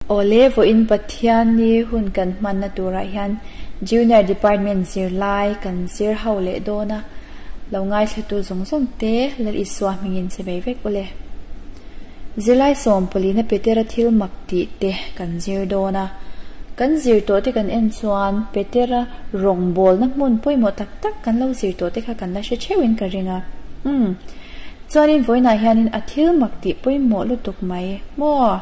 Awle, vawiin Pathianni hun kan hmanna turah hian Junior Department zirlai kan zir ho leh dawn a, lo ngaithlatu zawng zawng te Lal Isua hmingin che bei vek ule. Zirlai sawmpawlina Petera thil mak tih te kan zir dawn a, kan zir tawh te kan en chuan Petera rawngbawlna hmun pawimawh tak tak kan lo zir tawh te kha kan la hre theuhin ka ring a. Umm. Chuanin vawiinah hianin a thil mak tih pawimawh lutuk mai maw?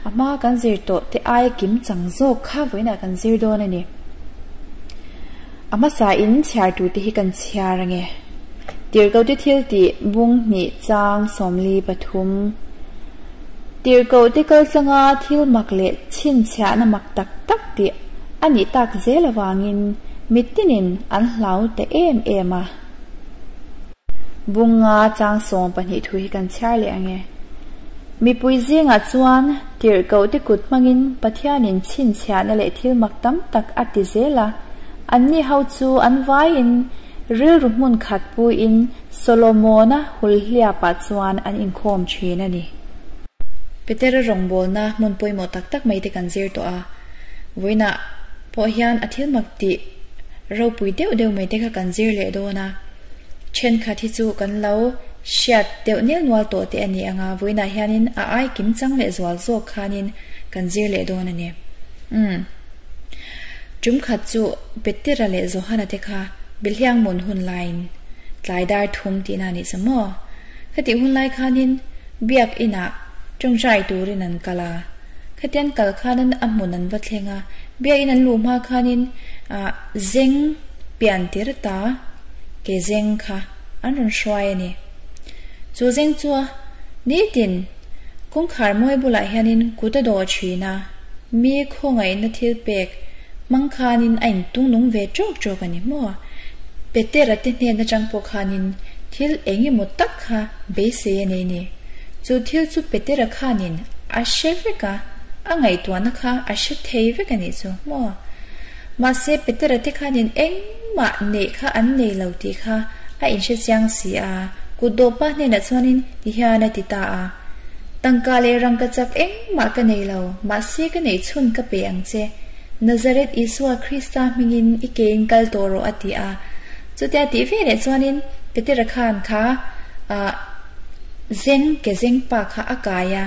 A hma kan zir tawh te aia kim chang zawk kha vawiinah kan zir dawn a ni. A hmasa in chhiar tur te hi kan chhiar ange. Tirhkohte thil tih bung hnih chang 43. Tirhkohte kal tlanga thil mak leh chhinchhiahna mak tak tak tih a nih tak zel avangin mitinin an hlau ta em em a. Bunga chang 12 thu hi kan chhiar leh ange. Mipui zingah chuan tirhkohte kut hmangin Pathianin chhinchhiahna leh thil mak tam tak a ti zel a, anni ho chu an vaiin rilru hmun khat puiin Solomona hulhliapah chuan an inkhawm thin a ni. Petera rawngbawlna hmun pawimawh tak tak mai te kan zir tawh a, vawiinah pawh hian a thil mak tih ropui deuh deuh mai te kha kan zir leh dawn a, thenkhat hi chu kan lo hriat deuh nel nual tawh te a ni ang a, vawiinah hianin a ai kim chang leh zual zawk khanin kan zir leh dawn a ni. Umm. Tum khat chu Petera leh Johana te kha Bilhliang mun hun laiin tlai dar thum tihna a nih chu maw? Khatih hun lai khanin Biak inah tawngtai turin an kal a, khatian kal khanin a hmun an va thleng a, Biak in an luh hma khanin ah zeng pian tir ta ke zeng kha an rawn hruai a ni. Chu zeng chu a nitin kawngkhar mawi bulah hianin kut a dawh thin a, mi khawngaihna thil pek hmang khanin a intungnung ve tawk tawk a ni maw? Petera te hnen atang pawh khanin thil eng emaw tak kha beisei a nei ni. Chu thil chu Petera khanin a hre vek a, a ngaihtuahna kha a hre thei vek a nih chu maw? Mahse Petera te khanin engmah neih kha an nei lo tih kha a inhre chiang si a, kut dawhpa hnenah chuanin ti hian a ti ta a, Tangka leh rangka chak engmah ka nei lo, mahse ka neih chhun ka pe ang che. Nazareth Isua Krista hmingin i kein kal tawh rawh a ti a. Chutia tih ve leh chuanin Petera khan kha ah zeng ke zeng pa kha a kai a,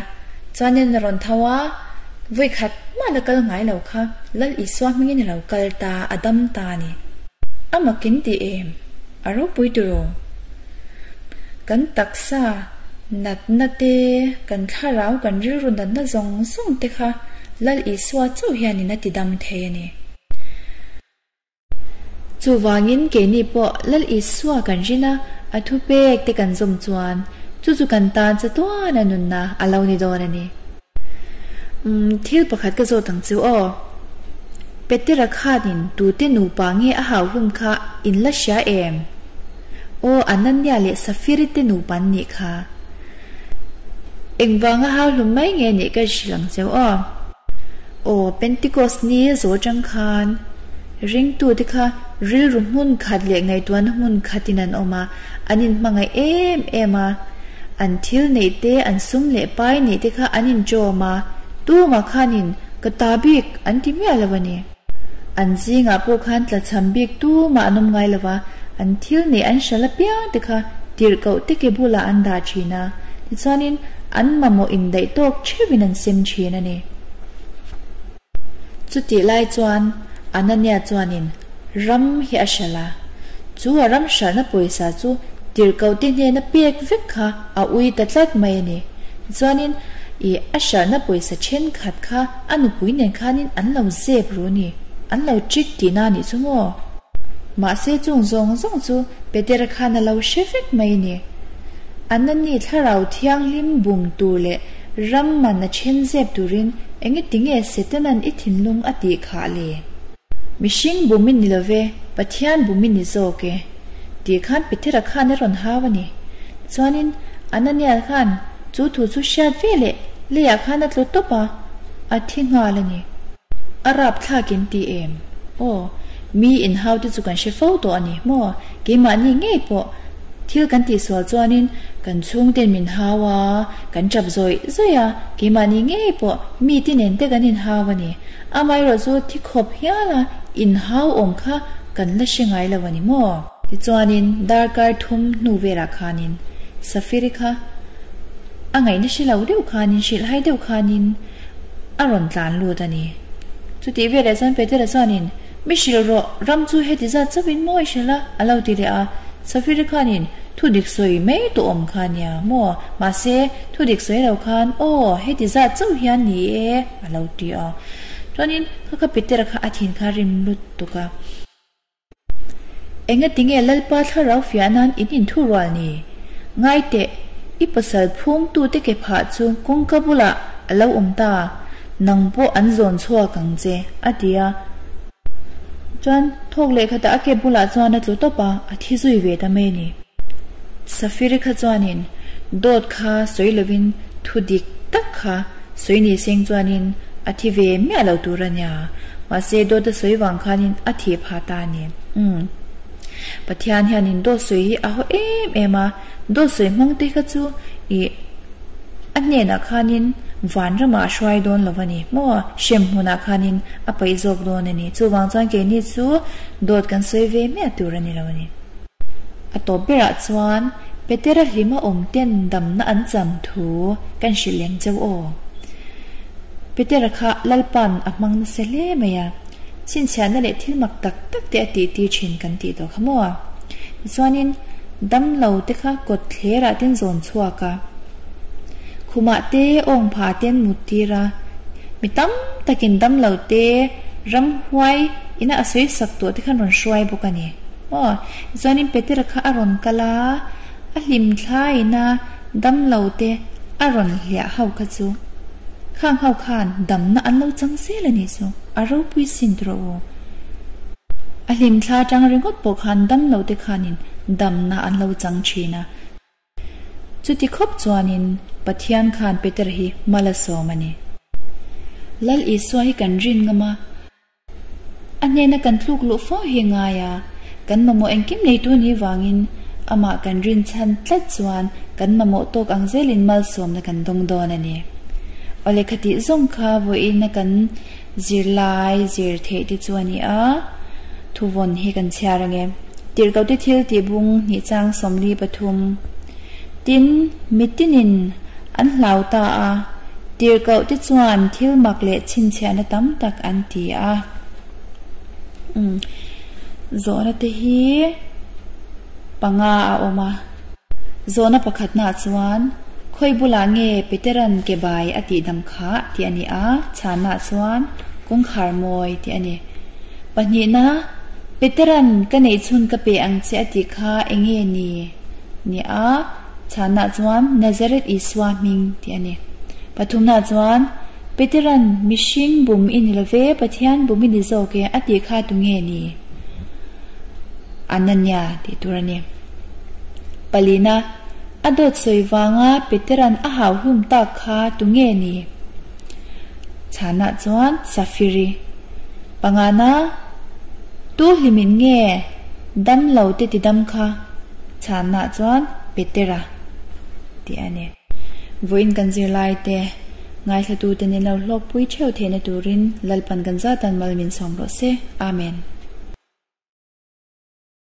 chuanin a rawn tho a, vawi khat mah la kal ngai lo kha Lal Isua hmingin a lo kal ta, a dam ta a ni. A makin ti em? A ropui tiraw? Kan taksa natna te, kan thlarau, kan rilru natna zawng zawng te kha Lal Isua chauh hianin a ti dam thei a ni. Chuvangin keini pawh Lal Isua kan rin a, a thupek te kan zawm chuan chu chu kan tan chatuan a nunna a lo ni dawn a ni. Umm, thil pakhat ka zawt ang chu aw. Petera khanin tute nupa nge a hauhlum kha in la hria em? Aw, Anania leh Safiri te nupa an nih kha. Engvanga hauhlum mai nge nih ka hrilh ang cheu aw. Aw, Pentecost ni zawh atang khan ringtute kha rilru hmun khat leh ngaihtuahna hmun khatin an awm a, an inhmangaih em em a. An thil neih te, an sum leh pai neih te kha an inṭawm a, tumah khanin ka ta bik an ti miah lo a ni. An zingah pawh khan tlachham bik tumah an awm ngai lo va, an thil neih an hral apiang te kha tirhkoh te ke bulah an dah thin a, tichuanin an mamawh indaih tawk theuhin an sem thin a ni. Chutih lai chuan Anania chuanin ram hi a hralh a, chu a ram hralhna pawisa chu tirhkoh te hnena pek vek kha a ui ta tlat mai a ni. Tichuanin ih a hralhna pawisa thenkhat kha a nupui nen khanin an lo zep ru a ni, an lo trick tihna a nih chu maw? Mahse chung zawng zawng chu Petera khan a lo hre vek mai a ni. Anani thlarau thianghlim bum tur leh ram man a then zep turin enge tinge Setanan i thinlung a tih khah le? Mihring bum i ni lo ve, Pathian bum i ni zawk e. Tih khan Petera khan a rawn hau a ni. Chuanin Anania khan chu thu chu hriat ve leh leiah khan a tlu tawp a, a thi nghal a ni. A rapthlak in ti em? Aw, mi inhau te chu kan hre fo tawh a ni maw? Keimahni ngei pawh thil kan tihsual chuanin Kan chhungten min hau a, kan tap zawih zawih a, keimahni ngei pawh mite nen te kan inhau a ni. Amaherawh chu thi khawp hial a inhau awm kha kan la hre ngai lo a ni maw? Tichuanin darkar thum hnu velah khanin Safiri kha a ngaihna hre lo deuh khanin hrilhhai deuh khanin a rawn tlan lut a ni. Chutih velah chuan Petera chuanin, Mi hrilh rawh, ram chu heti zat chauhin maw i hrilh a? a lo ti leh a. Safiri khanin, Thu dik sawi mai tawh awm kha nia maw? Mahse, thu dik sawi lo khan, Aw, heti zat chauh hian ni e, a lo ti a. Chuanin, kha kha Petera kha a thin kha rim lutuk a. Engatinge Lalpa thlarau fiah nan in inthurual ni? Ngai teh, i pasal phungtute ke phah chu kawngka bulah a lo awm ta, nang pawh an zawn chhuak ang che, a ti a. Chuan thawk leh khatah a ke bulah chuan a tlu tawp a, a thi zui ve ta mai a ni. Safiri kha chuanin dawt kha sawi lovin thu dik tak kha sawi ni seng chuanin a thi ve miah lo tur a nia. Mahse dawt a sawi vang khanin a thih phah ta a ni. Umm. Pathian hianin dawt sawi hi a haw em em a, dawt sawi hmang te kha chu ih a hnenah khanin vanramah a hruai dawn lo a ni maw? Hrem hmunah khanin a paih zawk dawn a ni. Chuvang chuan keini chu dawt kan sawi ve miah tur a ni lo a ni. A tawp berah chuan Petera hlima awm ten damna an cham thu kan hrilh lem cheu aw. Petera kha Lalpa'n a hmang nasa hle mai a, chhinchhiahna leh thil mak tak tak te a tih tir thin kan tih tawh kha maw? Tichuanin damlo te kha kawt thlerah ten zawn chhuak a, khumah te awngphah ten mut tir a, mi tam takin damlo te ramhuai ina a sawi sak tawh te khan rawn hruai bawk a ni. Aw, tichuanin Petera kha a rawn kal a, a hlim thlaiin a damlo te a rawn hliah ho kha chu khang ho khan damna an lo chang zel a nih chu, a ropui sin tawh u. A hlim thla atang ringawt pawh khan damlo te khanin damna an lo chang thin a. Chuti khawp chuanin Pathian khan Petera hi mal a sawm a ni. Lal Isua hi kan rin ngam a. A hnena kan tluk luh fo hi ngai a, kan mamawh engkim neitu ni vangin amah kan rinchhan tlat chuan kan mamawh tawk ang zelin malsawmna kan dawng dawn a ni. Awle khatih zawng kha vawiina kan zirlai zir theih te chu a ni a, thuvawn hi kan chhiar ange. Tirhkohte thil tih bung hnih chang 43. Tin, mitinin an hlau ta a, tirhkohte chuan thil mak leh chhinchhiahna tam tak an ti a. Umm, zawhna te hi panga a awm a. Zawhna pakhatnaah chuan, Khawi bulah nge Peteran ke bai a tihdam kha? tih a ni a, chhannaah chuan, Kawngkhar mawi tih a ni. Pahnihna, Peteran ka neihchhun ka pe ang che a tih kha eng nge ni? Ni a, chhannaah chuan Nazareth Isua hming tih a ni. Pathumnaah chuan, Peteran mihring bum i ni lo ve, Pathian bum i ni zawk e a tih kha tu nge ni? Anania tih tur a ni. Palina, a dawt sawi vanga Peteran a hau hlum tak kha tu nge ni? Chhannaah chuan Safiri. Pangana, Tu hlimin nge damlo te ti dam kha? Chhannaah chuan Petera tih a ni. Vawiin kan zirlai te ngaithlatute nen lo hlawkpui theuh theihna turin Lalpan kan zatan mal min sawm rawh se. Amen.